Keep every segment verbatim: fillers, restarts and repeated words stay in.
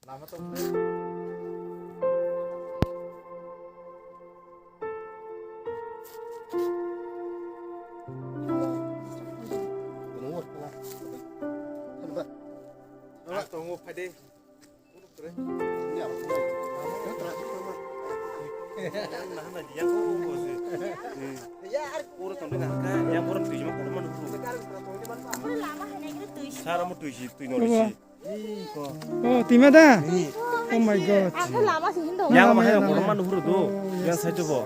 Lama to. Ang tongo, phai de. Sara mo twi si, twi no si. Oh, tima da? Oh my God. Yang ma hai korma nuhuru do. Yang sai to bo.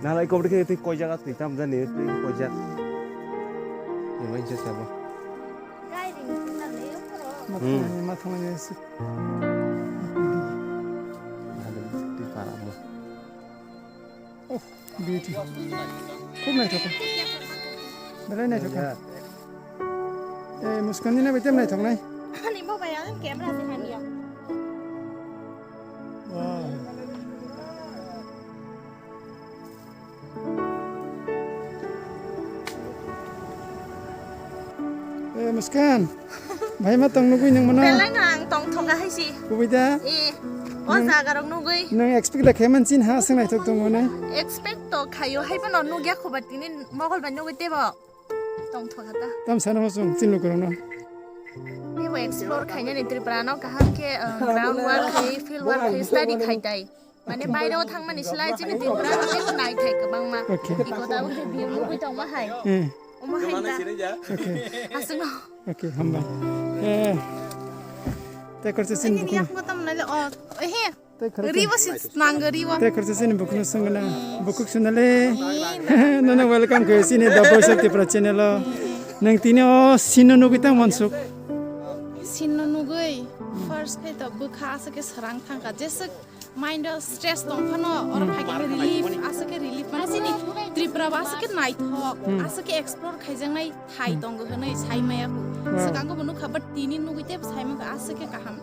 Nalai kobri khe twi koi jaga twi tam jani twi koi jaga. Ni mai se sabo. Mathang ni, mathang ni. Nalai twi para mo. Oh, beauty. Khub naithok. Belai naithok. Eh, Muskan ni na betem naithok nai. Ani mobile ang camera se hamya. Wow. Eh, Muskan. Bhai ma tong nugui nang mano. Belai no ang tong thoka hai si. Kubui da? Eh, o jaga rok nugui. Nang expect da khe man chin ha sing naithok tong mano. Expect to khayo hai bono nugya khoba tini mogol bai nugui tebo. Tong thoka ta. Tam sana mo sung chin lukurang no. Tebo explore khainani Tripura no kaham khe, eh, ground work khai, field work khai, study khai tai. Mane baireo thangmani slai chini Tripura no teibo naithai kwbangma. Okay. Iko tabuk khe view nugui tongma hai. Hmm. Omo hai ta. Okay. Aswkno. Okay, hambai. Eh. Tei khoroksa chini bukhuk. Yakung tam nai le, oh, he. Tei khoroksa. Ribo si nang ribo. Tei khoroksa chini bukhuk no swngna. Bukhuk sunale. Nono welcome khe chini The Voice of Tripura channel o. Nang tini o scene no nugui tang mansuk. Scene no nugui. First khe to bwkha aswk khe swrang thangkha. Jeswk Mind o stress tong phano, oro phaikhe relief, aswk khe relief, mane chini Tripura bo aswk khe naithok, aswk khe explore khaijaknai thai tongo hwnwi sai maya kho. Swkango bo nukha, but tini nugui teibo sai mankha, aswk khe kaham.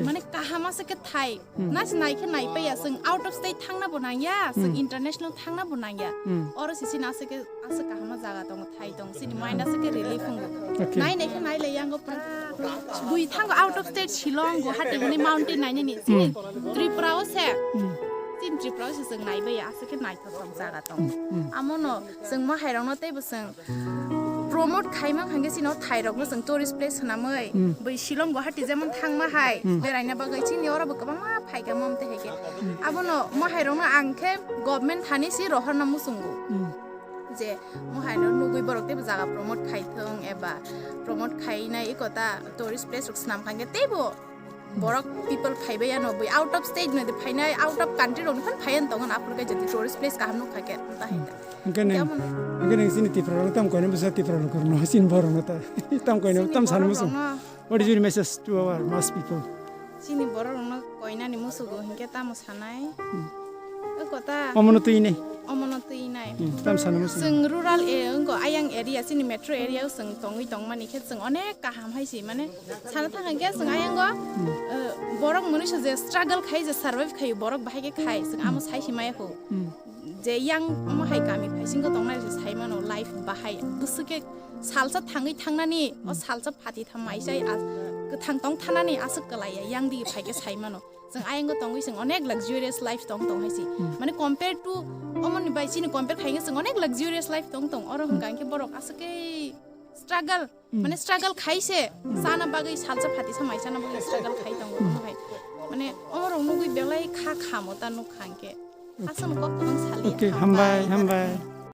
Mane kaham aswk khe thai. Na se nai khe nai paiya, chwng out of state thangna bo nangya, chwng international thangna bo nangya. Oro sisi na aswk khe Aswk kaham jaga tongo, thai tongo, chini mind aswk khe relief wngo. Okay. Nai nai khe nai le yango pura. Bui thango out of state, Shillong, Guwahati, hwnwi mountain nai nini. Chini Tripura o se. Chini Tripura o se chwng nai bai aswk khe naithok jaga tongo. Amono chwng mahairokno teibo chwng promote khai mankha hwnkhe chini o thairokno chwng tourist place swnamwi. Bui Shillong, Guwahati jemon thangma hai beraina bagwi chini oro bo kwbangma phaikha mom tei hai khe. Abono mahairokno ang khe government thani si rohorna muchungo. Je, mo haino nugui borok teibo jaga promote khai thung eba promote khainai eko ta tourist place rok swnam kha hwnkhe teibo borok people phaibai ano bui out of state no de phainai, out of country rok ni phan phaiya tongo na, aphuru khe jodi tourist place kaham nuk kha khe ta hai ta. Hwnkhe nang, hwnkhe nang chini Tripura rok tam koino bwsa Tripura rok no chini borok no ta tam koino tam san muchung. What is your message to our mass people? Chini borok rokno koinani musugo hinkhe tamo sanai? Eko ta. Omono twi nai. Omono twi nai. Tam sana musugo. Chwng rural e, wngko ayang area, chini metro area o chwng tongwi tongmani khe chwng onek kaham hai si, mane sana thang khe chwng ayango, eh, borok mwnwi se je struggle khai, je survive khai, borok bahai khe khai, chwng amo sai si maya kho. Je yang omo hai kami phaisingo tongnai se sai mano life bahai bwswk khe salsa thangwi thangnani, o salsa phatwi tha maisai, a, kwthang tong thanani aswk kwlaiya, yang digi phaikhe sai mano. Chwng ayango tongwi chwng onek luxurious life tong tong hai si. Mane compare to omoni bai chini compare khainge chwng onek luxurious life tong tong. Oro hwnkha hwnkhe borok aswk khe struggle, mane struggle khai se chana bagwi salsa phatwi sa mai chana bagwi struggle khai tongo omo hai. Mane omorok nugwi belai kha khamo ta nuk kha hwnkhe. Aswk kok kwbang sali. Okay, hambai, hambai.